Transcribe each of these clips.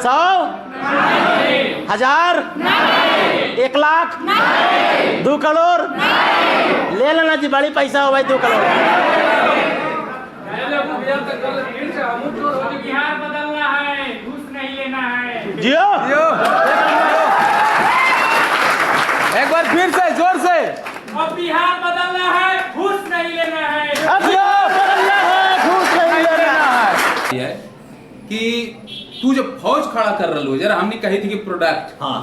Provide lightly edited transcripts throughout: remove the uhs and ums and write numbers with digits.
100 हजार 1 लाख 2 करोड़ ले लेना जी, बड़ी पैसा हो भाई 2 करोड़। बिहार बदलना है, घूस नहीं लेना है। जियो जियो। एक बार फिर से जोर से। अब बिहार बदलना है, घूस नहीं लेना है। अब बिहार बदलना है, घूस नहीं लेना है। है कि तू जब फौज खड़ा कर रहा हो, जरा हमने कही थी कि प्रोडक्ट हाँ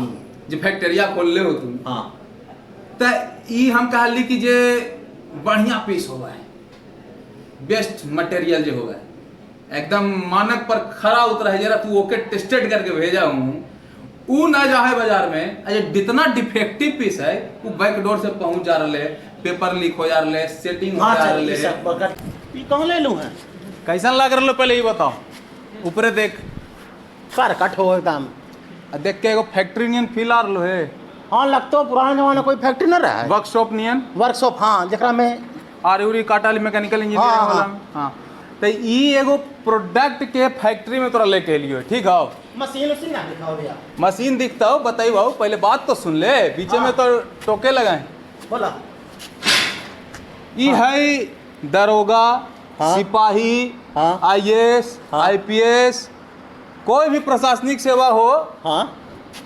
जो फैक्ट्रिया खोल ले हो तुम, हाँ त ई हम कहली कि जे बढ़िया पीस होगा है, बेस्ट मटेरियल जो होगा है, एकदम मानक पर खरा उतरा है, जरा तू ओके टेस्टेड करके भेजा हूँ, ऊ ना जाए बाजार में। अरे जितना डिफेक्टिव पीस है वो बैक डोर से पहुंच जा रहे है, पेपर लीक हो जा रहे है, सेटिंग हो हाँ जा चल, रहे ई है। सब बगल ई कहाँ ले लूँ है? कैसन लग रहा पहले ये बताओ, ऊपरे देख। करकट हो एकदम। आ देख के एगो फैक्ट्री नियन फील आ रहा है। हाँ लगतो पुराना जमाना कोई फैक्ट्री न रहा है, वर्कशॉप नियन। वर्कशॉप हाँ, जकरा में आरी उरी काटाली मैकेनिकल इंजीनियरिंग हाँ, वाला हाँ। में। हाँ तो ई एगो प्रोडक्ट के फैक्ट्री में तोरा लेके एलियो, ठीक हो? मशीन उशीन ना दिखाओ भैया। मशीन दिखता हो बताई भाऊ, पहले बात तो सुन ले, बीचे में तो टोके लगाए। बोला। ई है दरोगा, हाँ। सिपाही, हाँ। आईएएस, हाँ। आईपीएस, कोई भी प्रशासनिक सेवा हो, हाँ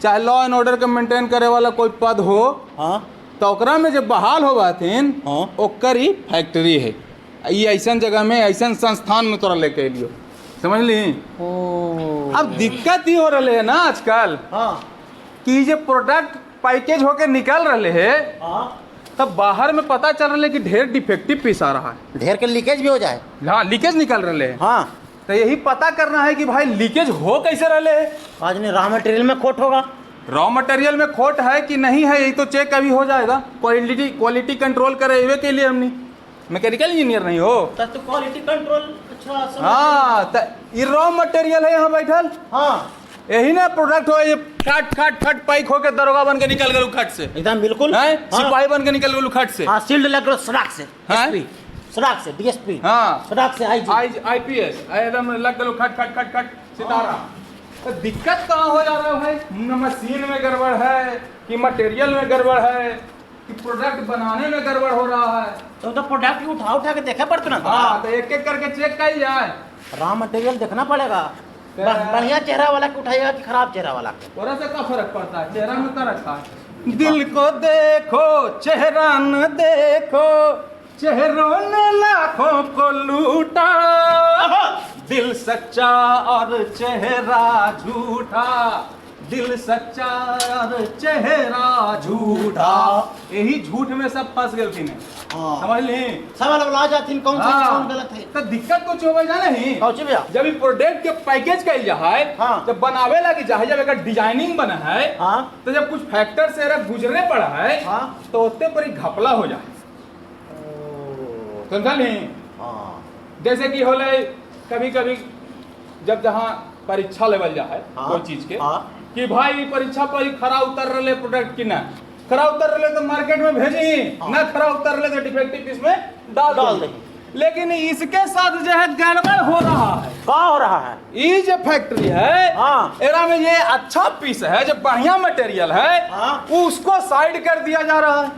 चाहे लॉ एंड ऑर्डर के मेंटेन करे वाला कोई पद हो, हाँ तो ओकरा में जब बहाल हो हथिन हाँ। ओकर ही फैक्ट्री है। ई ऐसन जगह में ऐसन संस्थान में तोरा लेके एलियो, समझ ली? ओ अब दिक्कत ही हो रहे है ना आजकल हाँ कि जे प्रोडक्ट पैकेज होके निकल रहे है, हाँ तब बाहर में पता चल रहा है कि ढेर डिफेक्टिव पीस आ रहा है, ढेर के लीकेज भी हो जाए। हाँ लीकेज निकल रहे है। हाँ तो यही पता करना है कि भाई लीकेज हो कैसे रहे है। आज नहीं रॉ मटेरियल में खोट होगा। रॉ मटेरियल में खोट है कि नहीं है यही तो चेक अभी हो जाएगा। क्वालिटी क्वालिटी कंट्रोल करे इवे के लिए हमनी मैकेनिकल इंजीनियर नहीं हो। तब तो क्वालिटी कंट्रोल अच्छा समझ- हाँ तो ये रॉ मटेरियल है यहाँ बैठल, हाँ यही ना प्रोडक्ट हो, ये खट खट खट पैक होके दरोगा बन के निकल गए खट से, एकदम बिल्कुल। हैं? हाँ। सिपाही बन के निकल गए खट से। हाँ सील्ड लग रहा सड़क से। हाँ? एसपी सड़क से डीएसपी हाँ। सड़क से आईजी आई आईपीएस एकदम लग गलो खट खट खट खट सितारा। तो दिक्कत कहाँ हो जा रहा है भाई? न मशीन में गड़बड़ है कि मटेरियल में गड़बड़ है कि प्रोडक्ट बनाने में गड़बड़ हो रहा है। तो प्रोडक्ट उठा उठा के देखे पड़ते ना। हाँ तो एक एक करके चेक कर जाए, रॉ मटेरियल देखना पड़ेगा। बढ़िया चेहरा वाला के उठाएगा कि खराब चेहरा वाला के? थोड़ा से का फर्क पड़ता है, चेहरा में तो रखा है। दिल को देखो चेहरा न देखो, चेहरों ने लाखों को लूटा, दिल सच्चा और चेहरा झूठा, दिल सच्चा और चेहरा झूठा। यही झूठ में सब फंस गए थी। हाँ। समझ ली? सवाल अब ला जाथिन कौन सही हाँ। कौन गलत है। तो दिक्कत कुछ होवे जा नहीं। कौची भैया? जब ई प्रोडक्ट के पैकेज कइल जा है, हाँ। जब बनावे लगी जा है, जब एकर डिजाइनिंग बना है, हाँ। तो जब कुछ फैक्टर से अगर गुजरे पड़ा है, हाँ। तो ओते पर ही घपला हो जाए, समझल नहीं? हाँ जैसे कि होले कभी कभी जब जहाँ परीक्षा लेवल जा है हाँ। कोई चीज के, हाँ। कि भाई ई परीक्षा पर ही खरा उतर रहे प्रोडक्ट की ना खरा उतर रहे तो मार्केट में भेजी, हाँ। ना खरा उतर रहे तो डिफेक्टिव पीस में डाल डाल देही। लेकिन इसके साथ जो है गड़बड़ हो रहा है। का हो रहा है? ये जो फैक्ट्री है, हाँ। एरा में ये अच्छा पीस है, जो बढ़िया मटेरियल है, हाँ। उसको साइड कर दिया जा रहा है,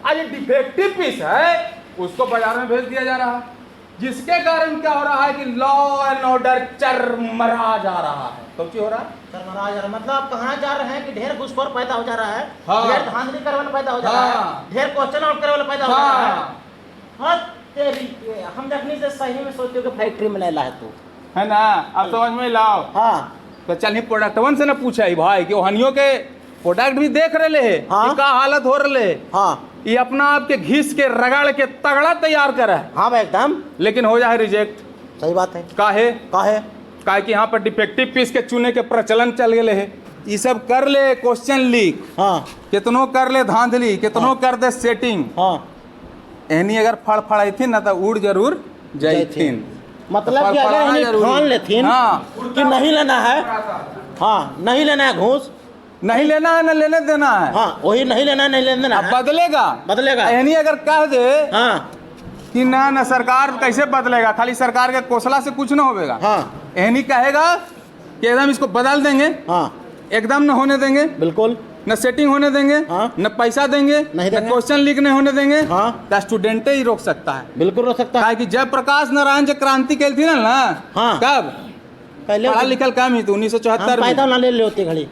और ये डिफेक्टिव पीस है उसको बाजार में भेज दिया जा रहा है, जिसके कारण क्या हो रहा है कि लॉ एंड ऑर्डर चरमरा जा रहा है। कौन सी हो रहा है? चरमरा जा रहा है। मतलब आप कहना चाह रहे हैं कि ढेर घूसखोर पैदा हो जा रहा है, हाँ। ढेर धांधली करे वाला पैदा हो जा रहा है, हाँ। ढेर क्वेश्चन आउट करे वाला पैदा हो जा रहा है। हाँ। हाँ तेरी के, हम देखने से सही में सोचते हो कि फैक्ट्री में नहीं लाए तू, है ना? अब समझ में लाओ। हाँ तो चल ही प्रोडक्टवन से ना पूछा ही भाई कि ओहनियों के प्रोडक्ट भी देख रहे है हाँ। कि का हालत हो रहे है। हाँ ये अपना आप के घिस के रगड़ के तगड़ा तैयार करे है, हाँ भाई एकदम लेकिन हो जाए रिजेक्ट। सही बात है। काहे? काहे? काहे कि यहाँ पर डिफेक्टिव पीस के चुने के प्रचलन चल गए है। ये सब कर ले क्वेश्चन लीक, हाँ कितनो कर ले धांधली, कितनो कर दे सेटिंग, हाँ एनी अगर फड़फड़ाइथिन ना तो उड़ जरूर जाइथिन। मतलब कि अगर फड़फड़ाना इन्हें जरूरी। ठान लेथिन हाँ। कि नहीं लेना है, हाँ नहीं लेना है घूस, नहीं लेना है ना लेने देना है। हाँ वही नहीं लेना है, नहीं लेने देना अब है। बदलेगा बदलेगा। एनी अगर कह दे हाँ कि ना ना सरकार कैसे बदलेगा, खाली सरकार के कोसला से कुछ ना होवेगा। हाँ एनी कहेगा कि एकदम इसको बदल देंगे। हाँ एकदम न होने देंगे, बिल्कुल। न सेटिंग होने देंगे। हाँ। न पैसा देंगे, नहीं न देंगे। क्वेश्चन लीक नहीं होने देंगे। हाँ। तो स्टूडेंट ही रोक सकता है। बिल्कुल हो सकता है। काहे कि जयप्रकाश नारायण जो क्रांति कैल थी ना ना, हाँ। कब पहले पढ़ा लिखल कम ही तो उन्नीस सौ हम चौहत्तर पैदा में ना ले लेते घड़ी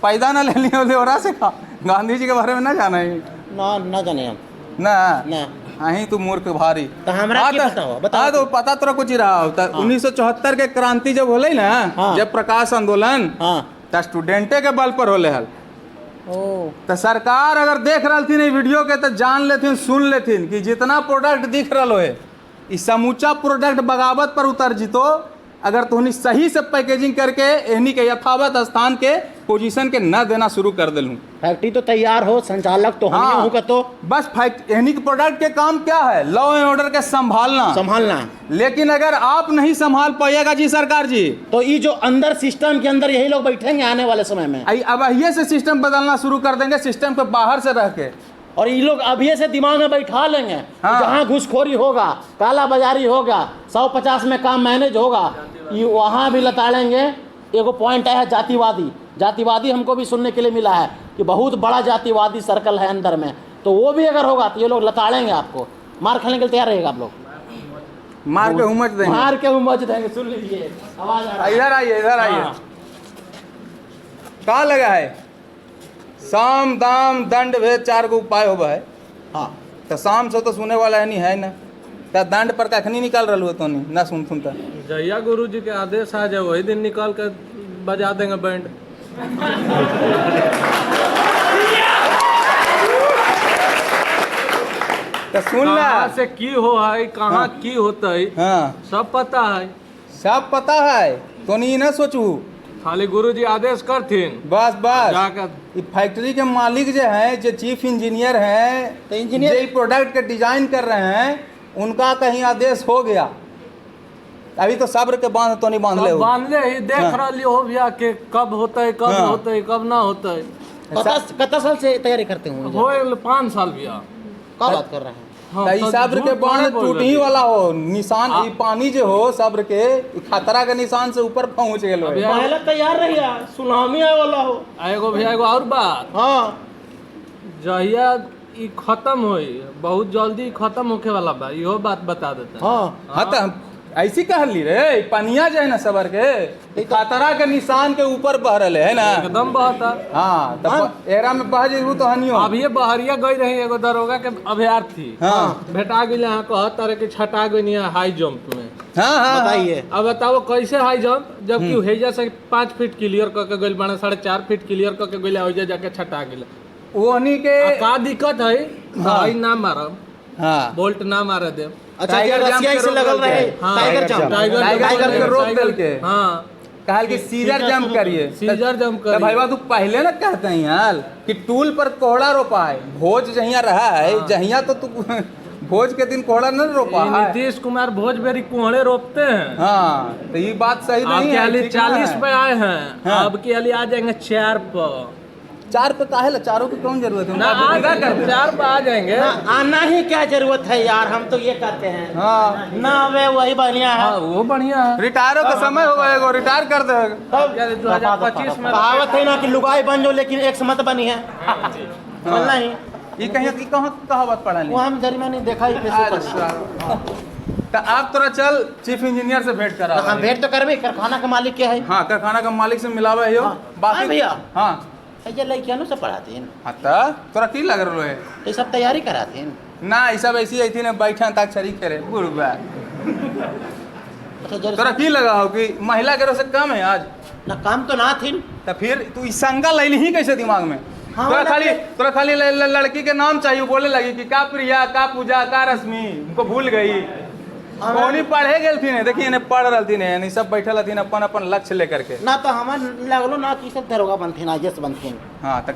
पैदा ना ले लियो हो से का गांधी जी के बारे में ना जाना है ना ना जाने हम ना ना। अहीं तू मूर्ख भारी। तो हमरा हाँ की तो- पता हो? बताओ। हाँ तो पता तोरा कुछ ही रहा हो। तो 1974 के क्रांति जब होले ना, हाँ। जब प्रकाश आंदोलन, हाँ तो स्टूडेंटे के बल पर होले हल। ओ तो सरकार अगर देख रही थी वीडियो के तो जान लेथिन, सुन लेथिन कि जितना प्रोडक्ट दिख रहा है इस समूचा प्रोडक्ट बगावत पर उतर जितो अगर तुहनी सही से पैकेजिंग करके एहनी के यथावत स्थान के पोजीशन के न देना शुरू कर दिलूँ। फैक्ट्री तो तैयार हो, संचालक तो हम ही हूँ का तो बस फैक्ट एहनी के प्रोडक्ट के काम क्या है? लॉ एंड ऑर्डर के संभालना। संभालना। लेकिन अगर आप नहीं संभाल पाइएगा जी सरकार जी, तो ये जो अंदर सिस्टम के अंदर यही लोग बैठेंगे आने वाले समय में। अब यही से सिस्टम बदलना शुरू कर देंगे, सिस्टम के बाहर से रह के। और ये लोग अभी से दिमाग में बैठा लेंगे। हाँ। जहाँ घूसखोरी होगा, काला बाजारी होगा, 150 में काम मैनेज होगा, ये वहाँ भी लताड़ेंगे। एगो पॉइंट आया है जातिवादी, जातिवादी हमको भी सुनने के लिए मिला है कि बहुत बड़ा जातिवादी सर्कल है अंदर में, तो वो भी अगर होगा तो ये लोग लताड़ेंगे आपको, मार खाने के लिए तैयार रहेगा आप लोग। मार के उमच देंगे, मार के उमच देंगे। सुन लीजिए आवाज आ रहा है। इधर आइए, इधर आइए। हाँ। कहाँ लगा है? साम दाम दंड भेद चार गो उपाय होबा है। हाँ तो शाम से तो सुने वाला है नहीं है ना, तो दंड पर कखनी निकाल रहा हो तो नहीं ना सुन तो जहिया गुरु जी के आदेश आ जाए वही दिन निकाल कर बजा देंगे बैंड। तो सुन ला कहाँ से की हो है, कहाँ हाँ। की होता है, हाँ सब पता है। सब पता है तो नहीं ना सोचू, खाली गुरु जी आदेश करथिन बस बस। जाकर ई फैक्ट्री के मालिक जो हैं, जो चीफ इंजीनियर हैं, तो इंजीनियर- जो ई प्रोडक्ट के डिजाइन कर रहे हैं, उनका कहीं आदेश हो गया। अभी तो सब्र के बांध तो नहीं बांध ले सब हो। बांधले ही देख हाँ। रही हो भैया के कब होता है, कब हाँ। होता है, कब ना होता है। कता साल से तैयारी करते हो? हो गेल 5 साल भैया। क्या बात कर रहे हैं? हाँ, त ई तो सब्र झूठ के बांध थोड़े बोल टूट ही रही। वाला हो निशान। ई पानी जो हो सब्र के, ई खतरा के निशान से ऊपर पहुंच गेल हो। अभी- पहले तैयार रहिए, सुनामी आए वाला हो। आ एगो भैया एगो और बात, हाँ जहिया ई खत्म होई, बहुत जल्दी खत्म होखे वाला बा, इहो बात बता देते हैं। हाँ हाँ तो हम ऐसी कहली रे, ई पनिया जो है ना सबर के, ई खतरा के निशान के ऊपर बह रहे है ना। एकदम बहता। हाँ तब एरा में बह जेबू तो हनियो। अब ये बहरिया गई रही एगो दरोगा के अभ्यर्थी, हाँ भेटा गेल यहाँ कहत तारे कि छटा गई हाई जंप में। हाँ हाँ बताइए। अब बताओ कैसे हाई जंप, जबकि हेजा से 5 फीट क्लियर क के गइल बाड़े, 4.5 फीट क्लियर क के गइल, ओइजा जाके छटा गेल। ओहनी के आ का दिक्कत है? हाँ। हाई ना मारब, हाँ बोल्ट ना मारे देब। अच्छा टाइगर जे जंप रसिया के से रोक लगल देलकै। रहे। हाँ, टाइगर जंप, टाइगर के रोक देलकै। हाँ कहल कि सीजर जंप करिए, सीजर जंप तो करिए। भाईवा तू पहले ना कहते हैं यार कि टूल पर कोहड़ा रोपा है, भोज जहिया रहा है जहिया तो तू भोज के दिन कोहड़ा न रोपा ये है। नीतीश कुमार भोज बेरी कोहड़े रोपते हैं। हाँ तो ये बात सही अब नहीं के है, हाली ठीक ना 40 है। पे आए हैं, हाँ। अब के हाली आ जाएंगे 4 पर। 4 पे काहे ला, चारों की कौन जरूरत है? ना उनका आ विदा कर जाएंगे, दे। 4 पे आ जाएंगे। ना आना ही क्या जरूरत है यार, हम तो ये कहते हैं हाँ ना वे वही बढ़िया है। हाँ वो बढ़िया है। रिटायरो का समय होगा, एगो रिटायर कर दे। यार 2025 में कहावत है ना कि लुगाई बन जो लेकिन एक समत बनी है। बोलना ही ये कहीं ये कहाँ कहावत पढ़ा वो हम जरिमा नहीं देखा ही फेसबुक पर। अच्छा तो आप तोरा चल चीफ इंजीनियर से भेंट करा। तो हम भेंट तो करबे, कारखाना के मालिक के है। हाँ कारखाना के मालिक से मिलावे हो। हाँ। बाकी हाँ भैया। हाँ ये लड़कियां सब पढ़ाते हैं। हाँ तो तोरा की लग रहा है? ये सब तैयारी कराते हैं ना ये सब ऐसी आई ना बैठा अंताक्षरी खेले बुढ़बा। अच्छा जरा तोरा की लगा हो कि महिला के से कम है आज? ना काम तो ना थी। तो फिर तू ई शंका लैली ही कैसे दिमाग में? हाँ, तोरा ना खाली के- तोरा खाली लड़की के नाम चाहिए, बोले लगी कि का प्रिया, का पूजा, का रश्मि, उनको भूल गई। ओनी पढ़े गेल थी, देखिए इन्हें पढ़ रही थी, यानी सब बैठल हथिन अपन अपन लक्ष्य लेकर के। ना तो हमार लगलो ना कि सब दरोगा बनथिन, आईएएस बनथिन। हाँ तक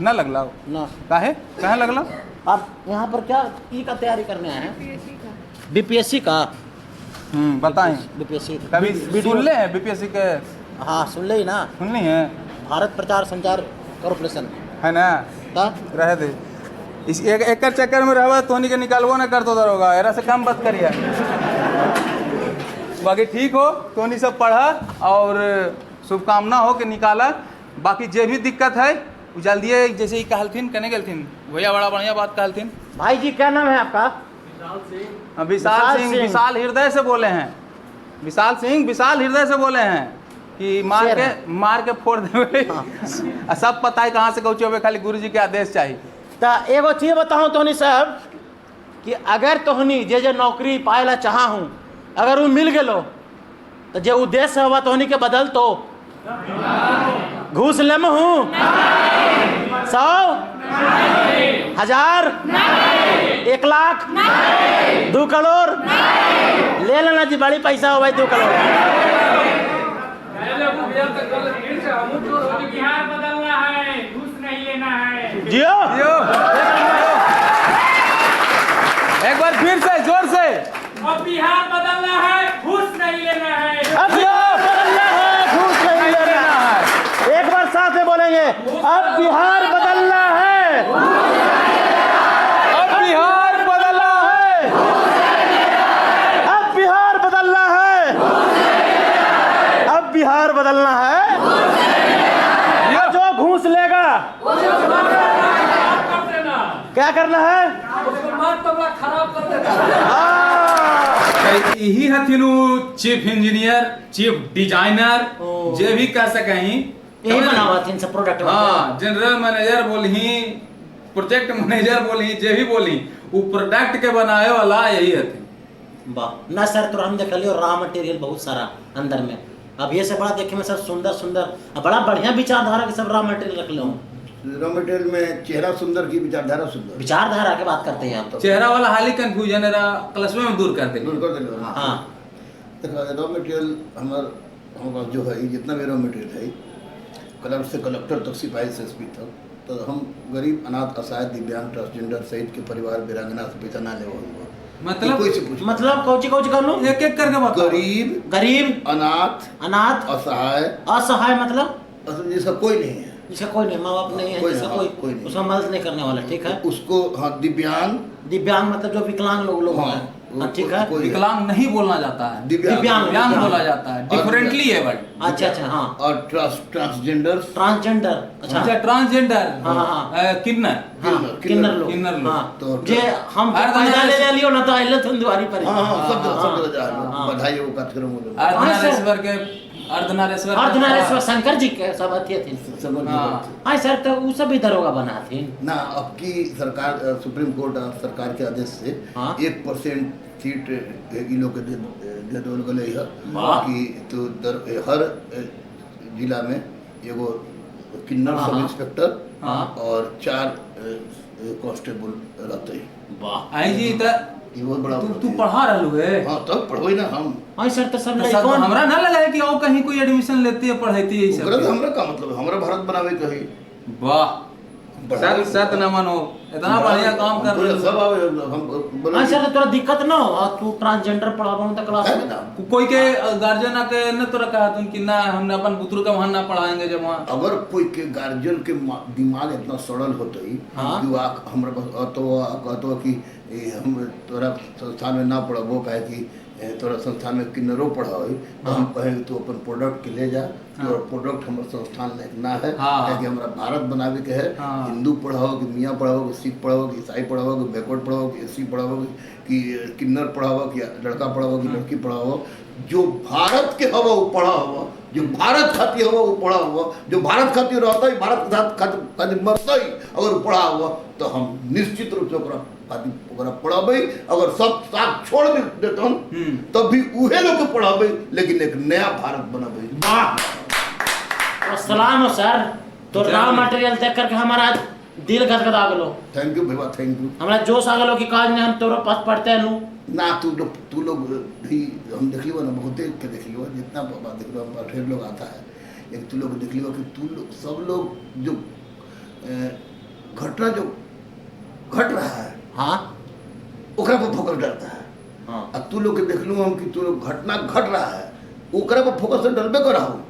न लगला? ना। काहे काहे लगला? आप यहाँ पर क्या की का तैयारी करने आए हैं? बीपीएससी का। बताएं। बीपीएससी कभी सुन ले हैं बीपीएससी के? हाँ सुन ले ही ना। सुननी है? भारत प्रचार संचार कॉरपोरेशन है ना। ता रह दे इस एक एक चक्कर में रहवा तोनी के निकालबो ना कर तो दरोगा एरा से कम बात करिए। बाकी ठीक हो तोनी सब पढ़ा और शुभकामना हो के निकाला। बाकी जे भी दिक्कत है वो जल्दी जैसे ही कहलथिन कने गेलथिन भैया, बड़ा बढ़िया बात कहलथिन। भाई जी क्या नाम है आपका? हाँ, विशाल सिंह, विशाल हृदय से बोले हैं, विशाल सिंह विशाल हृदय से बोले हैं कि मार के फोड़ देवे। आ सब पता है कहाँ से कौची होबे, खाली गुरुजी के आदेश चाहिए। तो एगो चीज बताऊँ तोहनी सब कि अगर तोहनी जे जे नौकरी पाए ला चाहा हूँ, अगर वो मिल गलो तो जे उद्देश्य हुआ तोहनी के बदल तो घूस लेम हूँ 100 हजार 1 लाख 2 करोड़ ले लेना जी, बड़ी पैसा हो भाई 2 करोड़। बिहार बदलना है, घूस नहीं लेना है। जियो जियो, एक बार फिर से जोर से। अब बिहार बदलना है, घूस नहीं लेना है। अब बिहार बदलना है, घूस नहीं लेना है। एक बार साथ में बोलेंगे, अब बिहार बदलना है, अब बिहार बदलना है, अब बिहार बदलना है, अब बिहार बदलना है। जो घूस लेगा क्या करना है? खराब कर देना। यही हथिन चीफ इंजीनियर, चीफ डिजाइनर, जे भी कह सकही, यही बनावत सब प्रोडक्ट। हाँ, जनरल मैनेजर बोलही, प्रोजेक्ट मैनेजर बोलही, जे भी बोलही, वो प्रोडक्ट के बनाए वाला यही हथिन। वाह ना सर, तो हम देख लियो रॉ मटेरियल बहुत सारा अंदर में। अब ये सब बड़ा देखे में सब सुंदर सुंदर, बड़ा बढ़िया विचारधारा के सब रॉ मटेरियल रख लो। रॉ मटेरियल में चेहरा सुंदर की विचारधारा सुंदर, विचारधारा के बात करते हैं आप तो। चेहरा वाला हाली कंफ्यूजन है, क्लास में दूर कर दे, दूर कर दे। हाँ, देखो रॉ मटेरियल हमारे पास जो है, जितना भी रॉ मटेरियल है, कलर से कलेक्टर तक, सिपाही से एसपी तक, तो हम गरीब, अनाथ, असहाय, दिव्यांग, ट्रांसजेंडर सहित के परिवार, वीरांगना से पैसा ना ले। मतलब कोई से पूछ, मतलब कौची कौची कर लूं? एक एक करके बताओ। गरीब, गरीब, अनाथ, अनाथ, असहाय, असहाय मतलब जिसका कोई नहीं है, जिसका कोई नहीं, माँ बाप नहीं है, कोई जिसका नहीं, कोई, कोई नहीं, उसका मदद नहीं करने वाला, ठीक है उसको। हाँ, दिव्यांग, दिव्यांग मतलब जो विकलांग लोग हाँ, हैं, हाँ, ठीक है। विकलांग नहीं बोलना जाता है, दिव्यांग बोला जाता है, डिफरेंटली है बट। अच्छा अच्छा, हाँ। और ट्रांसजेंडर, ट्रांसजेंडर, अच्छा अच्छा ट्रांसजेंडर, हाँ हाँ, किन्नर, किन्नर लोग, किन्नर लोग। तो जे हम पैदा ले लियो ना तो आइले तुम दुआरी पर। हाँ हाँ, सब सब जगह बधाई वो कार्यक्रम हो। अर्धनारेश्वर के, अर्धनारेश्वर, अर्धनारेश्वर शंकर जी के सब अथी थे। हाँ सर, तो वो सब भी दरोगा बना थे ना। अब की सरकार, सुप्रीम कोर्ट और सरकार के आदेश से 1% सीट इ लोग के दे देवल गए है कि तो हर जिला में एगो किन्नर सब इंस्पेक्टर और 4 कांस्टेबल रहते हैं। वाह आई जी, तो ये बहुत बड़ा तू पढ़ा रहलू है। हाँ तब पढ़ोई ना हम। हाँ सर, तो सब लड़कों हमरा ना लगा है कि और कहीं कोई एडमिशन लेती है पढ़ाती है सब। तो हमरा का मतलब, हमरा भारत बनावे के है। वाह सत सत नमन हो, इतना बढ़िया काम कर रहे हो सब आवे हम। हाँ सर, तोरा दिक्कत ना हो तू ट्रांसजेंडर पढ़ाबो त क्लास में कोई के गार्जियन आके न तोरा कहा तुम कि ना हमने अपन बुतरू का वहां ना पढ़ाएंगे। जब वहां अगर कोई के गार्जियन के दिमाग इतना सड़ल होतई कि आ हमरा तो कहतो कि हम तोरा संस्थान में ना पढ़बो, काहे कि तोरा संस्थान में किन्नरो पढ़ाई, तो हम कहेंगे तू अपन प्रोडक्ट के ले जा, तोरा प्रोडक्ट हमारे संस्थान लायक ना है, क्योंकि हमारा भारत बनावे के है। हिंदू पढ़ाओ कि मियाँ पढ़ाओ कि सिख पढ़ाओ कि ईसाई पढ़ाओ कि बैकवर्ड पढ़ाओ कि एससी पढ़ाओ कि किन्नर पढ़ाओ कि लड़का पढ़ाओ कि लड़की पढ़ाओ, जो भारत के हवा वो पढ़ा हुआ, जो भारत खातिर हवा वो पढ़ा हुआ, जो भारत खातिर रहता है, भारत के साथ खातिर मरता ही अगर पढ़ा हुआ तो हम निश्चित रूप से ओकरा पढ़ाबे। अगर सब साथ छोड़ भी देता हूँ तब भी उहे लोग के पढ़ाबे, लेकिन एक नया भारत बनाबे। वाह सलाम हो सर, तो रॉ मटेरियल देख करके हमारा दिल गदगदा गेलो। Thank you भैया, thank you. हमारा जोश आ गेलो कि काज ने हम तोरो पास पढ़ते हैं ना। तू लोग भी हम देख लियो ना, बहुते के देख लियो, जितना बात देख लियो, हम ढेर लोग आता है, लेकिन तू लोग देख लियो कि तू लोग सब लोग जो घटना जो घट रहा है, हाँ, ओकरा पर फोकस डलता है। हाँ, अब तू लोग के देख लूँ हम कि तू लोग घटना घट रहा है ओकरा पर फोकस डलबे कर रहा हूँ,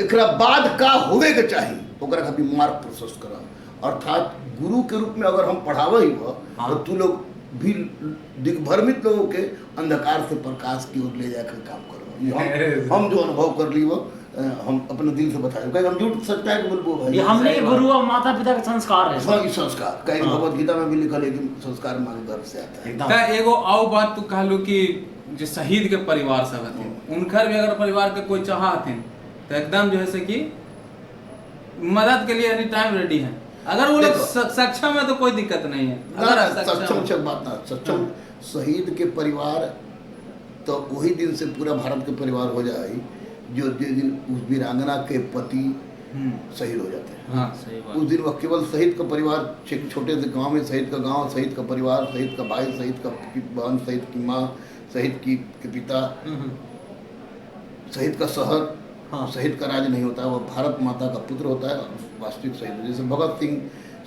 एकरा बाद का होवे के चाहिए ओकरा खातिर मार्ग प्रशस्त करा। अर्थात गुरु के रूप में अगर हम पढ़ावे ही हो तो तू लोग भी दिग्भ्रमित लोगों के अंधकार से प्रकाश की ओर ले जाकर काम करो। हम जो अनुभव कर ली वो हम अपने दिल से बताए, कहे हम झूठ सच काहे के बोलबो भाई। ये हमने के गुरु और माता पिता के संस्कार है। हाँ, ई संस्कार कहे भगवत गीता में भी लिखल है कि संस्कार माँ के गर्भ से आता है। एकदम। त एगो आउ बात तू कहलू कि जे शहीद के परिवार सब हथिन, उनकर भी अगर परिवार के कोई चाह हथिन तो एकदम जो है से कि मदद के लिए एनी टाइम रेडी है। अगर वो लोग देखो। सक्षम है तो कोई दिक्कत नहीं है। ना, अगर ना, सक्षम सक्षम से बात ना, सक्षम शहीद के परिवार तो वही दिन से पूरा भारत के परिवार हो जाए जो जिस दिन उस वीरांगना के पति शहीद हो जाते हैं। हाँ सही बात। उस दिन वह केवल शहीद का परिवार, एक छोटे से गांव में शहीद का गांव, शहीद का परिवार, शहीद का भाई, शहीद का बहन, शहीद की माँ, शहीद की के पिता, शहीद का शहर, हाँ। शहीद का राज नहीं होता, वह भारत माता का पुत्र होता है, वास्तविक शहीद। जैसे भगत सिंह,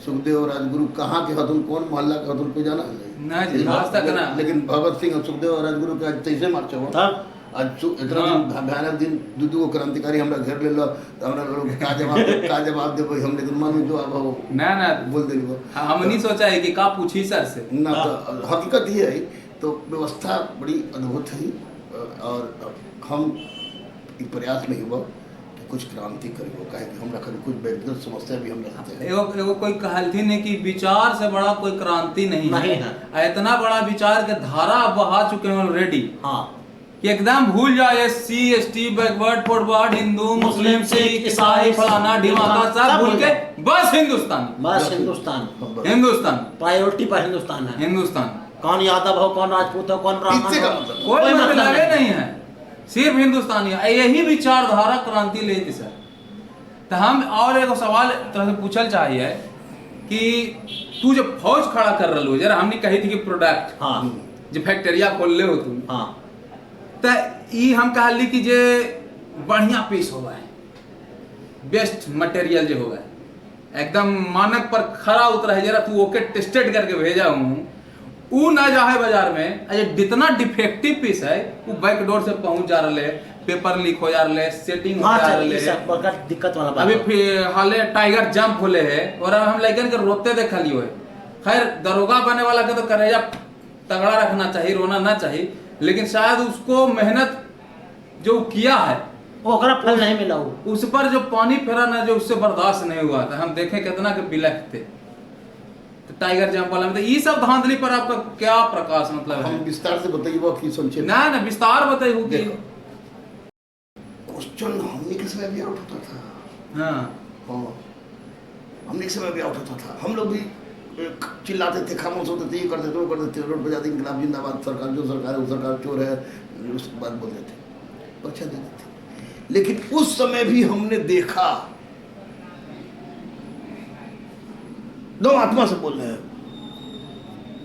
सुखदेव, राजगुरु कहाँ के हथुन, कौन मोहल्ला के हथुन, कोई जाना नहीं। ना जी, आज तक ना। लेकिन भगत सिंह और सुखदेव और राजगुरु के आज 23 मार्च हो। तब? आज इतना हाँ। दिन भयानक दिन दू दू गो क्रांतिकारी हमरा घेर लेल तो हमरा लोग का जवाब देबै हम, लेकिन मन में जो आब हो ना ना बोल देली। हाँ, हम नहीं सोचा है कि का पूछी सर से ना, तो हकीकत ये है। तो व्यवस्था बड़ी अद्भुत है और हम ई प्रयास में हुआ कि कुछ क्रांति करियो, काहे कि हमरा कभी कुछ व्यक्तिगत समस्या भी हमरा साथे है। एगो एगो कोई कहलथिन है कि विचार से बड़ा कोई क्रांति नहीं नहीं है। है। आ इतना बड़ा विचार के धारा बहा चुके हैं ऑलरेडी। हाँ। कि एकदम भूल जाओ S C S T backward forward Hindu Muslim Sikh ईसाई फलाना ढिमाका सब भूल के बस हिंदुस्तान, बस हिंदुस्तान, हिंदुस्तान प्रायोरिटी पर हिंदुस्तान है। हिंदुस्तान, कौन यादव हो, कौन राजपूत हो, कौन ब्राह्मण इससे का हो, मतलब? कोई मतलब नहीं है, सिर्फ हिंदुस्तानी है। यही विचारधारा क्रांति लेती सर। तो हम और एगो सवाल तरह से पूछल चाहिए कि तू जब फौज खड़ा कर रहा हो, जरा हमने कही थी कि प्रोडक्ट हाँ जो फैक्ट्रिया खोल ले हो तुम, हाँ, तो ई हम कहली कि जे बढ़िया पीस होगा है, बेस्ट मटेरियल जो होगा है, एकदम मानक पर खरा उतरा है, जरा तू ओके टेस्टेड करके भेजा हूँ, ऊ ना जाए बाजार में, अरे जितना डिफेक्टिव पीस है वो बैक डोर से पहुंच जा रहे है, पेपर लीक हो जा रहे है, सेटिंग हो हाँ जा सर, रहे ये है। सब बड़ा दिक्कत वाला बात अभी है। फिर हाले टाइगर जंप होले है और अब हम लड़कन के रोते देखलियो है। खैर दरोगा बने वाला के तो करेजा तगड़ा रखना चाहिए, रोना ना चाहिए, लेकिन शायद उसको मेहनत जो किया है ओकरा फल नहीं मिला वो। उस पर जो पानी फेरा ना, जो उससे बर्दाश्त नहीं हुआ था। हम देखे कितना के बिलख थे तो टाइगर जंप वाला में। तो ये सब धांधली पर आपका क्या प्रकाश मतलब हम है? विस्तार से बताइए कि संक्षेप ना ना विस्तार बताइए कि देखो, क्वेश्चन हमने के समय भी आउट होता था। हाँ हाँ, हमने के समय भी आउट होता था। हम लोग भी चिल्लाते थे, खामोश होते थे, ये करते थे, वो करते थे, रोड पर जाते इंकलाब जिंदाबाद, सरकार जो सरकार है वो सरकार चोर है, उसके बाद बोलते थे, परीक्षा देते थे। लेकिन उस समय भी हमने देखा, दो आत्मा से बोल रहे हैं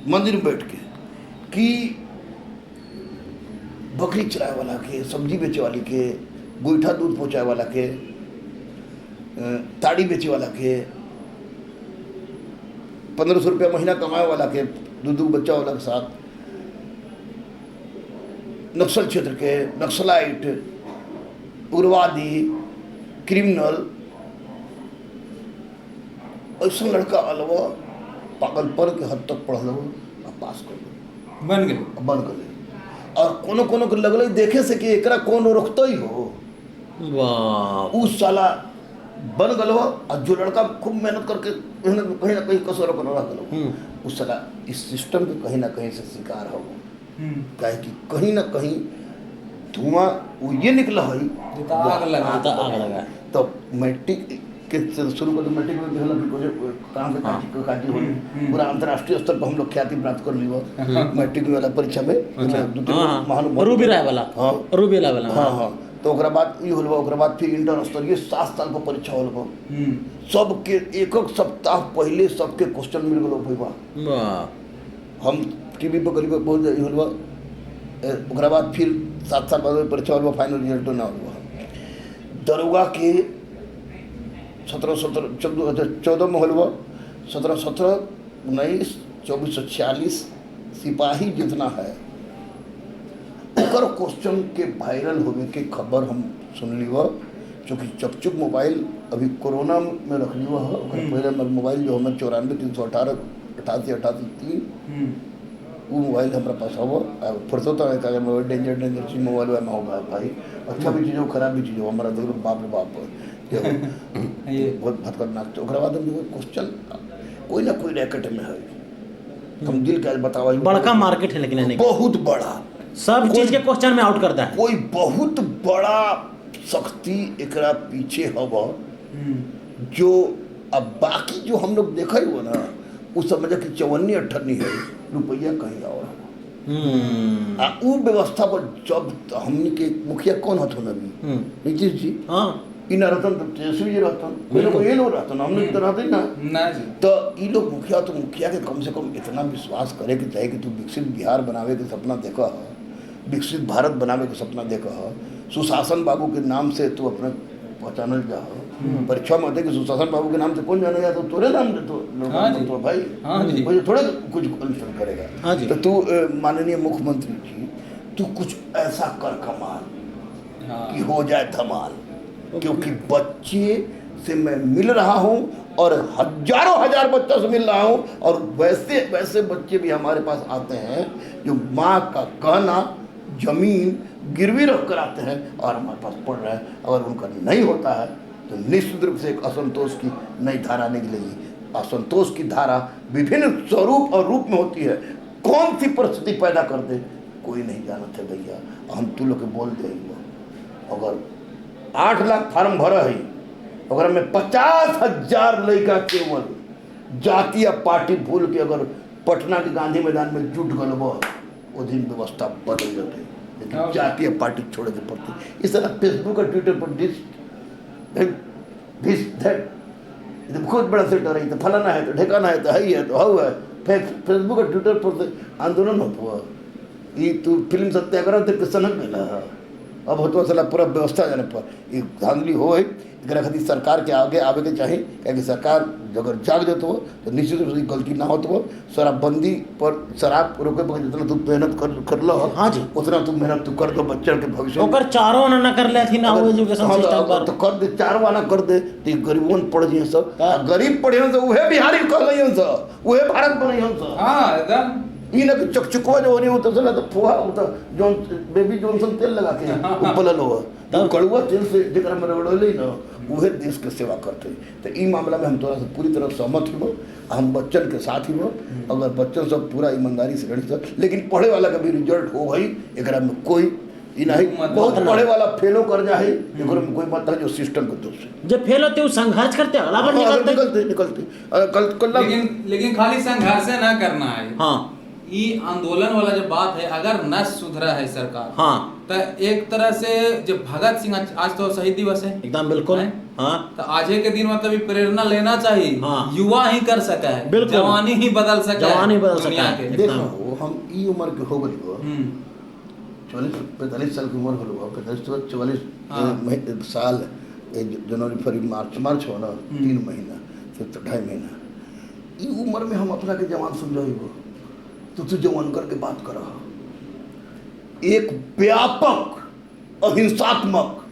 मंदिर में बैठ के, कि बकरी चराए वाला के, सब्जी बेचे वाली के, गोईठा दूध पहुँचाए वाला के, ताड़ी बेचे वाला के, 1500 रुपया महीना कमाए वाला के, दो दो बच्चा वाला के साथ, नक्सल क्षेत्र के, नक्सलाइट, उग्रवादी, क्रिमिनल, ऐसा लड़का अलवा पागलपन के हद तक पढ़ल हो आ पास कर लो, बन गए, बन गए। और कोनो कोनो के लगल देखे से कि एकरा कौन रोकते ही हो, वाह, उ साला बन गल। और जो लड़का खूब मेहनत करके मेहनत कहीं ना कहीं कसर कर रह गल, उस साला इस सिस्टम के कहीं ना कहीं से शिकार हो, काहे कि कहीं ना कहीं धुआं वो ये निकला है, आग लगा, तो आग लगा। तो मैट्रिक के शुरू कर मैट्रिक में देखल कि कुछ कहाँ से काटी काटी हो, पूरा अंतर्राष्ट्रीय स्तर पर हम लोग ख्याति प्राप्त कर लियो मैट्रिक वाला परीक्षा में। महानुभाव रूबी राय वाला, हाँ रूबी राय वाला, हाँ हाँ। तो ओकरा बाद ई होल, ओकरा बाद फिर इंटर स्तरीय 7 साल पर परीक्षा होल। सबके एक एक सप्ताह पहले सबके क्वेश्चन मिल गलो भैया। हम टीवी पर करीब बहुत होल। ओकरा बाद फिर 7 साल बाद परीक्षा होल, फाइनल रिजल्ट ना होल। दरोगा के 17 17 14 में होल, 17 17 19 2446 सिपाही जितना है ओकर क्वेश्चन के वायरल होने के खबर हम सुन ली। चूँकि चकचुक मोबाइल अभी कोरोना में रख लियो है, ओकर पहले हमर मोबाइल जो हमें 94 318 88 88 3 वो मोबाइल हमारे पास हो फुर्सत है मोबाइल डेंजर डेंजर चीज मोबाइल में होगा भाई, अच्छा भी चीज़ हो खराब भी चीज़ हो, हमारा देखो बाप रे बाप ये बहुत खतरनाक। तो ओकरा बाद हम देखो क्वेश्चन कोई ना कोई रैकेट में है, हम दिल के बतावा बड़का मार्केट है, लेकिन बहुत बड़ा सब चीज के क्वेश्चन में आउट करता है। कोई बहुत बड़ा शक्ति एकरा पीछे हवा जो अब बाकी जो हम लोग देखा ही हो ना वो समझ कि 54 अठन्नी है रुपया कहीं और आ उ व्यवस्था पर जब हमनी के मुखिया कौन हथन अभी नीतीश जी, हाँ इ ना रहतन तो तेजस्वी जी रहतन, कोई ना कोई लोग रहतन, हमने तो रहते ना ना जी। तो इ लोग मुखिया तो मुखिया के कम से कम इतना विश्वास करे के चाहे कि तू विकसित बिहार बनावे के सपना देखा ह, विकसित भारत बनावे के सपना देखा ह, सुशासन बाबू के नाम से तू अपने पहचानल जा, परीक्षा में होते कि सुशासन बाबू के नाम से कौन जाना जाता, तोरे नाम से तो, हाँ जी। तो भाई हाँ जी। मुझे थोड़ा कुछ आंसर करेगा। हाँ जी। तो तू माननीय मुख्यमंत्री जी तू कुछ ऐसा कर कमाल हाँ। कि हो जाए धमाल, क्योंकि बच्चे से मैं मिल रहा हूँ और हजारों हजार बच्चों से मिल रहा हूँ, और वैसे वैसे बच्चे भी हमारे पास आते हैं जो माँ का कहना जमीन गिरवी रख कर आते हैं और हमारे पास पढ़ रहे हैं। अगर उनका नहीं होता है तो निश्चित रूप से एक असंतोष की नई धारा निकलेगी। असंतोष की धारा विभिन्न स्वरूप और रूप में होती है, कौन सी परिस्थिति पैदा कर दे कोई नहीं जानते भैया। हम तू लोग के बोल देंगे अगर 8 लाख फार्म भरा है अगर हमें 50,000 लड़का केवल जाति या पार्टी भूल के अगर पटना के गांधी मैदान में जुट गल वो दिन व्यवस्था बदल जाते, लेकिन जातीय पार्टी छोड़े के पड़ती। इस तरह फेसबुक और ट्विटर पर दिस this that बहुत बड़ा सेटर है, तो फलाना है तो ढेकाना है तो है ही है तो हऊ है। फेसबुक और ट्विटर पर से आंदोलन होता है, ये तू फिल्म सत्याग्रह तो सनक मिला है, अब होता साला पूरा व्यवस्था जाने पर ये धांधली हो है। एकरा खातिर सरकार के आगे आवे के चाही, काहे सरकार अगर जाग जतो तो निश्चित रूप से गलती ना होत हो। शराबबंदी पर शराब रोके पर जितना तू मेहनत कर लो, हाँ जी, उतना तू मेहनत तू कर दो बच्चन के भविष्य ओकर चारों आना ना कर ले थी ना हो एजुकेशन सिस्टम पर तो कर दे, चारों आना कर दे तो गरीबन पढ़ जिए सब, गरीब पढ़ियन से उहे बिहारी कहलियन सब, उहे भारत बनइयन सब। हां एकदम ई ना कि चकचकवा जो होनी होता तो फुहा होता जॉन बेबी जॉनसन तेल लगा के उपलल हो तो कड़ुआ तेल से जेकरा में रगड़ले ना उहे देश के सेवा करते। तो ई मामला में हम तोरा से पूरी तरह सहमत हो, हम बच्चन के साथ ही हो। अगर बच्चन सब पूरा ईमानदारी से लड़ी सब, लेकिन पढ़े वाला का भी रिजल्ट हो गई एकरा में कोई ई नहीं, बहुत पढ़े वाला फेलो कर जाए एकरा में कोई मत है जो सिस्टम के दोष है। जब फेल होते वो संघर्ष करते अगला बार निकलते निकलते निकलते कल कल, लेकिन खाली संघर्ष ना करना है। हां ये आंदोलन वाला जो बात है, अगर न सुधरा है सरकार, हाँ, तो एक तरह से जब भगत सिंह आज तो शहीद दिवस है एकदम बिल्कुल, हाँ, तो आज के दिन मतलब प्रेरणा लेना चाहिए। हाँ, युवा ही कर सका है, जवानी ही बदल सका है, जवानी बदल सका है। देखो हम ई उम्र के हो गए, 44-45 साल की उम्र हो, 45-44 साल जनवरी फरवरी मार्च मार्च हो ना, 3 महीना फिर तो 2.5 महीना, ई उम्र में हम अपना के जवान समझाइबो तो तू जवान करके बात कर। एक व्यापक अहिंसात्मक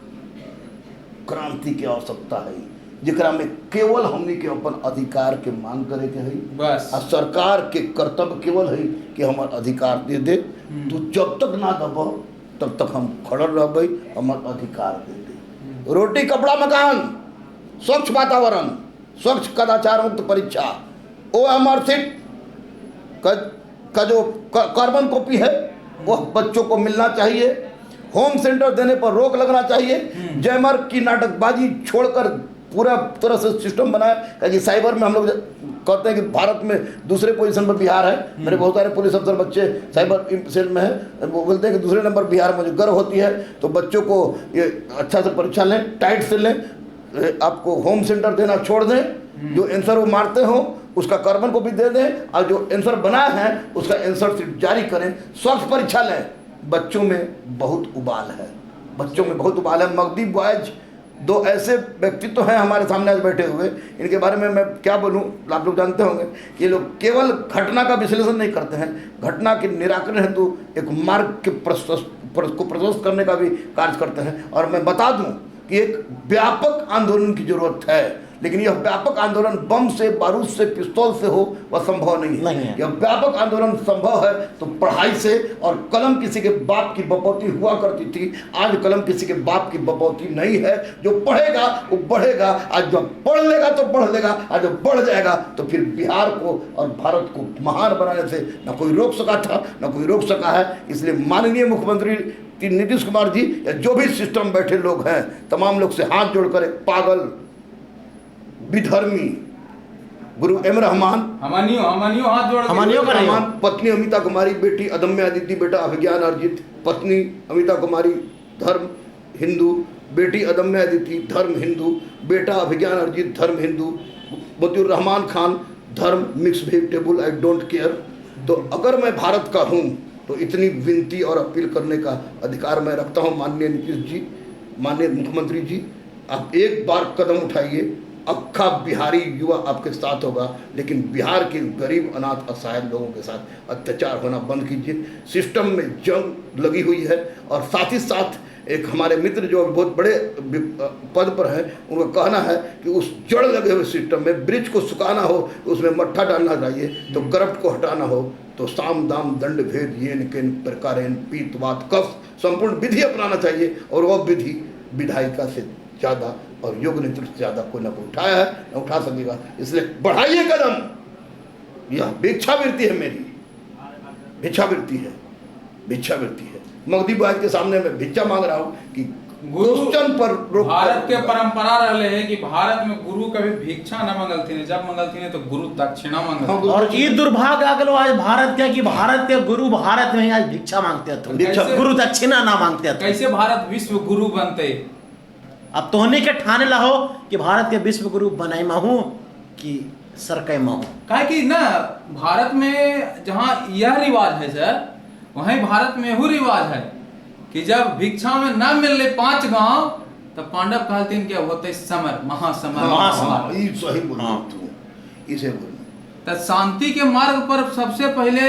क्रांति के आवश्यकता है जेकरा में केवल हमनी के अपन अधिकार के मांग करे के है बस, आ सरकार के कर्तव्य केवल है कि हमार अधिकार दे दे। तू जब तक ना दब तब तक हम खड़ल रहबै, हमार अधिकार दे दे। रोटी कपड़ा मकान, स्वच्छ वातावरण, स्वच्छ कदाचार मुक्त परीक्षा, ओ एम आर सीट का जो कार्बन कॉपी है वह बच्चों को मिलना चाहिए। होम सेंटर देने पर रोक लगना चाहिए। जैमर की नाटकबाजी छोड़कर पूरा तरह से सिस्टम बनाए, क्योंकि साइबर में हम लोग कहते हैं कि भारत में दूसरे पोजीशन पर बिहार है। मेरे बहुत सारे पुलिस अफसर बच्चे साइबर सेल में हैं, वो बोलते हैं कि दूसरे नंबर बिहार में जो गर्व होती है। तो बच्चों को ये अच्छा से परीक्षा लें, टाइट से लें, आपको होम सेंटर देना छोड़ दें, जो आंसर वो मारते हों उसका कार्बन कॉपी दे दें, और जो आंसर बनाए हैं उसका आंसर शीट जारी करें, स्वच्छ परीक्षा लें। बच्चों में बहुत उबाल है, बच्चों में बहुत उबाल है। मगदी बॉयज दो ऐसे व्यक्तित्व हैं हमारे सामने आज बैठे हुए, इनके बारे में मैं क्या बोलूं, आप लोग जानते होंगे कि ये लोग केवल घटना का विश्लेषण नहीं करते हैं, घटना के निराकरण हेतु एक मार्ग के को प्रशस्त करने का भी कार्य करते हैं। और मैं बता दूँ कि एक व्यापक आंदोलन की जरूरत है। लेकिन यह व्यापक आंदोलन बम से, बारूद से, पिस्तौल से हो वह संभव नहीं है। नहीं है। यह व्यापक आंदोलन संभव है तो पढ़ाई से, और कलम किसी के बाप की बपौती हुआ करती थी, आज कलम किसी के बाप की बपौती नहीं है। जो पढ़ेगा वो बढ़ेगा, आज जो पढ़ लेगा तो बढ़ लेगा, आज जो बढ़ जाएगा तो फिर बिहार को और भारत को महान बनाने से ना कोई रोक सका था ना कोई रोक सका है। इसलिए माननीय मुख्यमंत्री नीतीश कुमार जी या जो भी सिस्टम बैठे लोग हैं, तमाम लोग से हाथ जोड़कर एक पागल विधर्मी गुरु एम रहमान, हमनियो हमनियो हाथ जोड़ के- हमनियो का नहीं। रहमान, पत्नी अमिता कुमारी, बेटी अदम्य अदिति, बेटा अभिज्ञान अर्जित, पत्नी अमिता कुमारी धर्म हिंदू, बेटी अदम्य अदिति धर्म हिंदू, बेटा अभिज्ञान अर्जित धर्म हिंदू, मतिउर रहमान खान धर्म mix vegetable, I don't care. तो अगर मैं भारत का हूँ तो इतनी विनती और अपील करने का अधिकार मैं रखता हूँ। माननीय नीतीश जी, माननीय मुख्यमंत्री जी, आप एक बार कदम उठाइए, अक्खा बिहारी युवा आपके साथ होगा, लेकिन बिहार के गरीब अनाथ असहाय लोगों के साथ अत्याचार होना बंद कीजिए। सिस्टम में जंग लगी हुई है, और साथ ही साथ एक हमारे मित्र जो बहुत बड़े पद पर हैं, उनका कहना है कि उस जड़ लगे हुए सिस्टम में ब्रिज को सुखाना हो तो उसमें मट्ठा डालना चाहिए, तो करप्ट को हटाना हो तो साम दाम दंड भेद येन केन प्रकारेण पीत वात कफ संपूर्ण विधि अपनाना चाहिए, और वह विधि विधायिका से ज़्यादा और योग नेतृत्व से ज़्यादा कोई ना कोई उठाया है ना उठा सकेगा। इसलिए बढ़ाइए कदम, यह भिक्षावृत्ति है, मेरी भिक्षावृत्ति है, भिक्षावृत्ति है। मगदी बाज के सामने मैं भिक्षा मांग रहा हूँ कि क्वेश्चन पर रोक। भारत के परंपरा रहले है कि भारत में गुरु कभी भिक्षा न मंगलथिन, जब मंगलथिन तो गुरु दक्षिणा मंगलथिन। और ये दुर्भाग्य आ गलो आज भारत के कि भारत के गुरु भारत में आज भिक्षा मांगते हथुन, भिक्षा- गुरु दक्षिणा ना मांगते हथुन। कैसे भारत विश्व गुरु बनते? अब तोहनी के ठाने लाहो कि भारत के विश्व गुरु बनाई माहू कि सरकई माहू। काहे कि ना भारत में जहाँ यह रिवाज है सर, वहीं भारत में यहू रिवाज है कि जब भिक्षा में न मिलले 5 गांव तब पांडव कहलथिन कि अब होते समर, महासमर, हाँ, महासमर। हाँ, ई सही बोल हाँ। तू, इसे बोल। त शांति के मार्ग पर सबसे पहले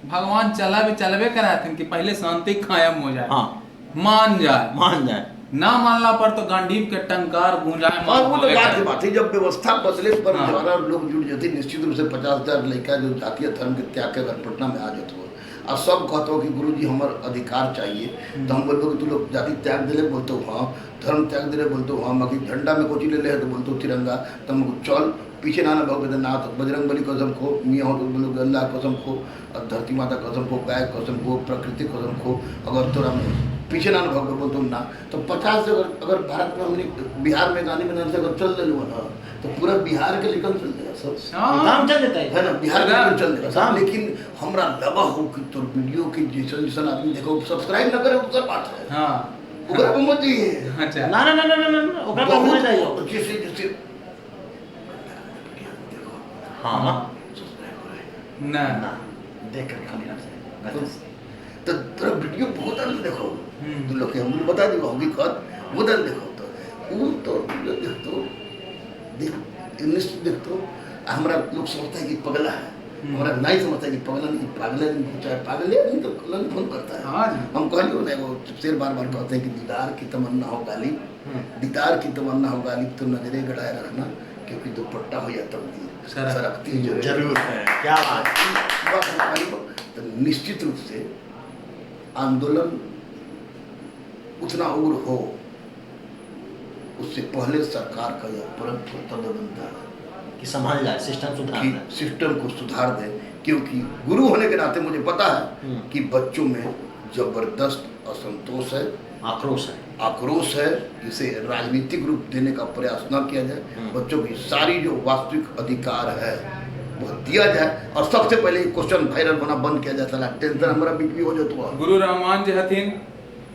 भगवान चला भी चलबे कराथिन कि पहले शांति कायम हो जाए, हाँ। मान जाए। मान जाए। ना मानला पर तो गांडीव के टंकार गूंजाए। और वो तो बात की बात है, जब व्यवस्था बदले पर हाँ। ज्यादा लोग जुड़ जाते, निश्चित रूप से 50,000 लड़का जो जातीय धर्म के त्याग के अगर पटना में आ जाते हो और सब कहते हो कि गुरु जी हमार अधिकार चाहिए, तो हम बोलते कि तू लोग जाति त्याग दिले, बोलते हो हाँ, धर्म त्याग दिले, बोलते हो हाँ, बाकी झंडा में कोची ले ले तो बोलते हो तिरंगा, तो हम चल पीछे ना ना भगवत नाथ बजरंग बली कसम खो, मियाँ हो तो बोलो अल्लाह कसम खो, और धरती माता कसम खो, गाय कसम खो, प्रकृति कसम खो, अगर तोरा पीछे ना भगवत बोलते हो ना, तो 50 से अगर भारत में हमने बिहार में गांधी मैदान से अगर चल दिलू ना तो पूरा बिहार के लेकर चल जाएगा सब, हाँ। काम चल देता है। है ना, बिहार के लेकर चल जाएगा सब। हाँ। लेकिन हमरा लगा हो कि तोर वीडियो के जैसन जैसन आदमी देखो सब्सक्राइब ना करे उसका बात है, हाँ। ओकरा पर मत जाइए। अच्छा। ना ना ना ना ना ना, ओकरा पर मत जाइए। बहुत जैसे जैसे हाँ ना ना देख कर खाली ना से तो तोरा वीडियो बहुत आदमी देखो, तू लोग के हम बता दी हकीकत बहुत आदमी देखो, तो वो तो देखो देख निश्चित देखो। हमारा लोग समझता है कि पगला है, हमारा नहीं समझता है कि पगला नहीं, पागल आदमी चाहे पागल आदमी तो पगला नहीं फोन करता है। हाँ जी। हम कहलियो ना वो शेर बार बार कहते हैं कि दीदार की तमन्ना हो गालिब, दीदार की तमन्ना हो गालिब तो नजरें गड़ाए रखना, क्योंकि दुपट्टा हो या तकदीर सरकती जरूर जरूर है। क्या बात। तो निश्चित रूप से आंदोलन उतना उग्र हो उससे पहले सरकार का यह परम कर्तव्य बनता है कि संभाल जाए, सिस्टम सुधार कि दे। सिस्टम को सुधार दे, क्योंकि गुरु होने के नाते मुझे पता है कि बच्चों में जबरदस्त असंतोष है, आक्रोश है, आक्रोश है, इसे राजनीतिक रूप देने का प्रयास न किया जाए। बच्चों की सारी जो वास्तविक अधिकार है वह दिया जाए, और सबसे पहले क्वेश्चन वायरल होना बंद किया जाए। साला टेंशन हमारा बीच हो जाता है। गुरु रहमान जी हथिन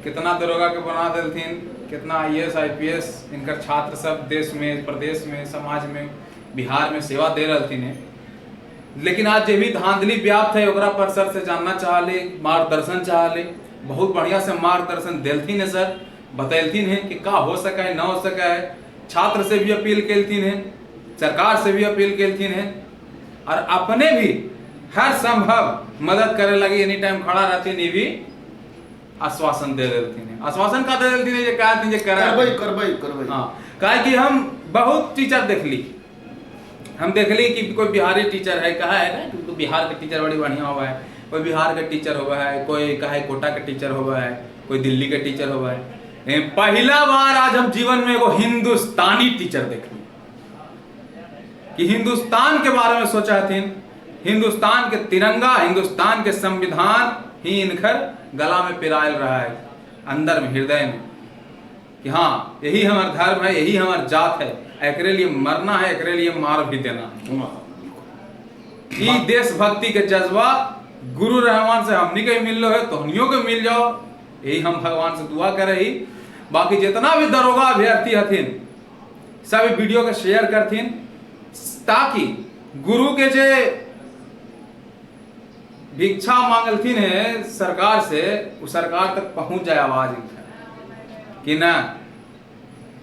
कितना दरोगा के बना देलथिन, कितना IAS IPS इनकर छात्र सब देश में, प्रदेश में, समाज में, बिहार में सेवा दे रहलथिन है। लेकिन आज जे भी धांधली व्याप्त है ओकरा पर सर से जानना चाहले, मार्गदर्शन चाहले, बहुत बढ़िया से मार्गदर्शन देलथिन है सर, बतैलथिन है कि का हो सका है ना हो सका है। छात्र से भी अपील केलथिन है, सरकार से भी अपील केलथिन है, और अपने भी हर संभव मदद करे लगी एनी टाइम खड़ा रहथिन, ई भी आश्वासन दे देलथिन है। आश्वासन का दे देलथिन है जे कहथिन जे करा करबै करबै करबै। हाँ, काहे कि हम बहुत टीचर देखली हम, देखली कि कोई बिहारी टीचर है, कहा है ना कि बिहार के टीचर बड़ी बढ़िया हुआ है, कोई बिहार के टीचर हुआ है, कोई कहा है कोटा के टीचर हुआ है, कोई दिल्ली के टीचर हुआ है। पहला बार आज हम जीवन में एगो हिंदुस्तानी टीचर देखली कि हिंदुस्तान के बारे में सोचा हथिन, हिंदुस्तान के तिरंगा, हिंदुस्तान के संविधान ही इनकर गला में पिरायल रहा है, अंदर में, हृदय में, कि हाँ यही हमार धर्म है, यही हमार जात है, एकरे लिए मरना है, एकरे लिए मार भी देना है। ई देशभक्ति के जज्बा गुरु रहमान से हमनी के मिल है तो हमनियों के मिल जाओ, यही हम भगवान से दुआ करे ही। बाकी जितना भी दरोगा अभ्यर्थी हथिन सब वीडियो के शेयर करथिन ताकि गुरु के जे भिक्षा मांगलथिन है सरकार से, वो सरकार तक पहुंच जाए आवाज इनका कि ना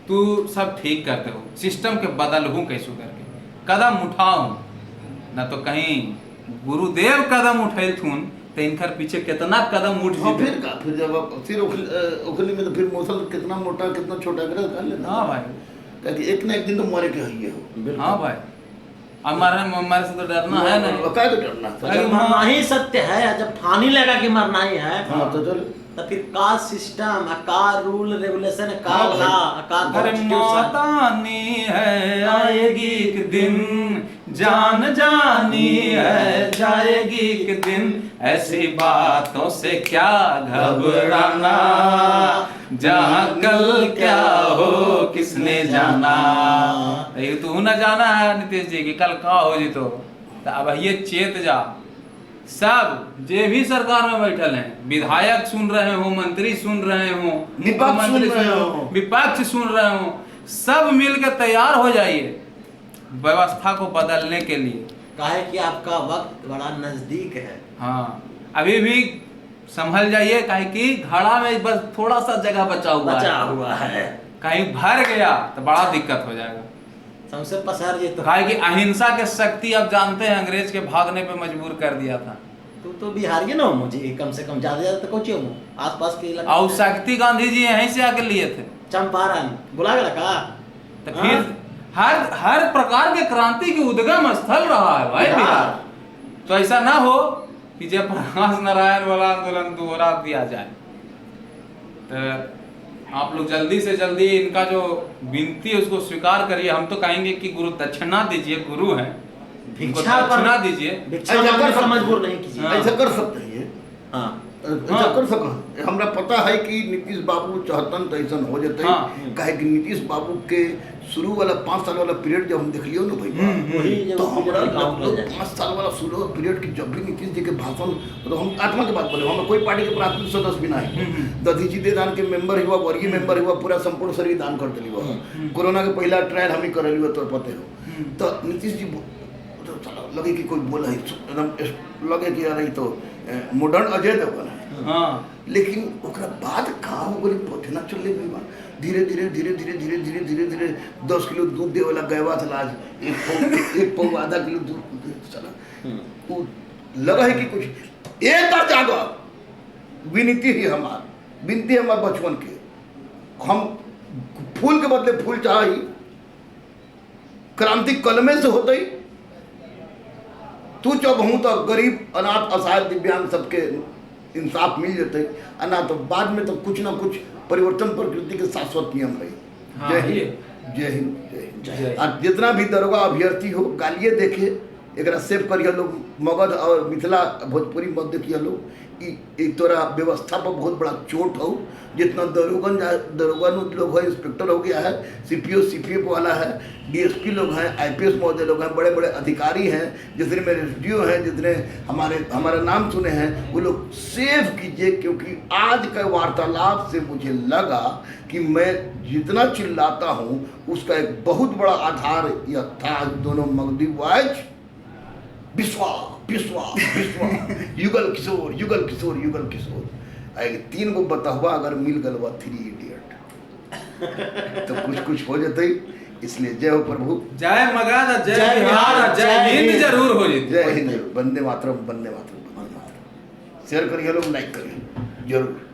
तू सब ठीक करते हो, सिस्टम के बदलहूँ कैसू करके कदम उठाऊं ना तो कहीं गुरुदेव कदम उठेलथुन तो इनकर पीछे कितना कदम उठ हाँ, जेतै। फिर का फिर जब आप फिर उखली में तो फिर मौसल कितना मोटा कितना छोटा कर लेना। हाँ भाई, ताकि एक ना एक दिन तो मरे के ही हो। हाँ भाई, अब मरने मरे से तो डरना है नहीं। काय तो डरना। जब मरना ही सत्य है, जब ठानी लगा कि मरना ही है, हाँ तो चल तो फिर का सिस्टम, का रूल रेगुलेशन, का लॉ, का अरे मौत आनी है आएगी एक दिन, जान जानी है जाएगी एक दिन, ऐसी बातों से क्या घबराना, जहाँ कल क्या हो किसने जाना। ये तू ना जाना है नीतीश जी कि कल का हो जी तो अब ये चेत जा। सब जे भी सरकार में बैठल हैं, विधायक सुन रहे हो, मंत्री सुन रहे हो, विपक्ष सुन रहे हो, विपक्ष सुन रहे हो, सब मिलकर तैयार हो जाइए व्यवस्था को बदलने के लिए। काहे कि आपका वक्त बड़ा नजदीक है। हाँ, अभी भी संभल जाइए, काहे कि घड़ा में बस थोड़ा सा जगह बचा हुआ है, कहीं भर गया तो बड़ा दिक्कत हो जाएगा, सबसे पसार ये तो। काहे कि अहिंसा के शक्ति आप जानते हैं अंग्रेज के भागने पे मजबूर कर दिया था। तू तो बिहारी ना हो, मुझे कम से कम ज्यादा ज्यादा तो कुछ हूँ आसपास के इलाके। और शक्ति गांधी जी यहीं से आके लिए थे, चंपारण बुला गया का। तो फिर हर हर प्रकार के क्रांति के उद्गम स्थल रहा है भाई बिहार। तो ऐसा ना हो कि जयप्रकाश नारायण वाला आंदोलन दोहरा दिया जाए। तो आप लोग जल्दी से जल्दी इनका जो विनती है उसको स्वीकार करिए। हम तो कहेंगे कि गुरु दक्षिणा दीजिए, गुरु हैं, भिक्षा दक्षिणा दीजिए, भिक्षा कर मजबूर नहीं कीजिए। ऐसा कर सकते हैं, हाँ ऐसा कर सक। हमरा पता है कि नीतीश बाबू चाहतन तो ऐसा हो जाते। काहे कि नीतीश बाबू के शुरू वाला 5 साल वाला पीरियड जब हम देख लियो ना भाई, तो हमारा लगभग 5 साल वाला शुरू पीरियड की जब भी नीतीश जी के भाषण, तो हम आत्मा के बात बोले, हम कोई पार्टी के प्राथमिक सदस्य भी नहीं, दधीची दे दान के मेंबर हुआ, वर्गीय मेंबर हुआ, पूरा संपूर्ण शरीर दान कर दिली हुआ। कोरोना के पहला ट्रायल हम ही कर लियो, तो पते हो। तो नीतीश जी तो लगे कि कोई बोला है एकदम लगे कि यार तो मॉडर्न अजय देवगन है। हाँ, लेकिन ओकरा बाद का हो गई पते ना चले गई बा। धीरे धीरे धीरे धीरे धीरे धीरे धीरे धीरे 10 किलो दूध दे वाला गयवा था, आज एक पौ आधा किलो दूध चला। वो लगा है कि कुछ एक बार जागो। विनती ही हमार, विनती हमार बचपन के, हम फूल के बदले फूल चाही, क्रांति कलमे से होते ही। तू जब हूँ तो गरीब अनाथ असहाय दिव्यांग सबके इंसाफ मिल जाते, ना तो बाद में तो कुछ ना कुछ परिवर्तन प्रकृति के शाश्वत नियम है। हाँ, जय हिंद, जय हिंद, जय हिंद। और जितना भी दरोगा अभ्यर्थी हो गालिए देखे, एक सेव करिए लोग, मगध और मिथिला भोजपुरी मत देखिए लोग। एक तोरा व्यवस्था पर बहुत बड़ा चोट हो। जितना दरोगन दरोगन लोग है, इंस्पेक्टर हो गया है, सीपीओ सीपीएफ वाला है, डीएसपी लोग हैं, आईपीएस महोदय लोग हैं, बड़े बड़े अधिकारी हैं, जितने मेरे एसडीओ हैं, जितने हमारे हमारा नाम सुने हैं, वो लोग सेव कीजिए। क्योंकि आज का वार्तालाप से मुझे लगा कि मैं जितना चिल्लाता हूँ उसका एक बहुत बड़ा आधार यह था। दोनों मगधी वाइज विश्वा विश्वा विश्वा युगल किशोर युगल किशोर युगल किशोर, तीन गो बताहुआ अगर मिल गल बा 3 इडियट तो कुछ कुछ हो जाते। इसलिए जय हो प्रभु, जय मगध, जय बिहार, जय हिंद जरूर हो जाए। जय हिंद, वंदे मातरम, वंदे मातरम, वंदे मातरम। शेयर करिए लोग, लाइक करिए जरूर।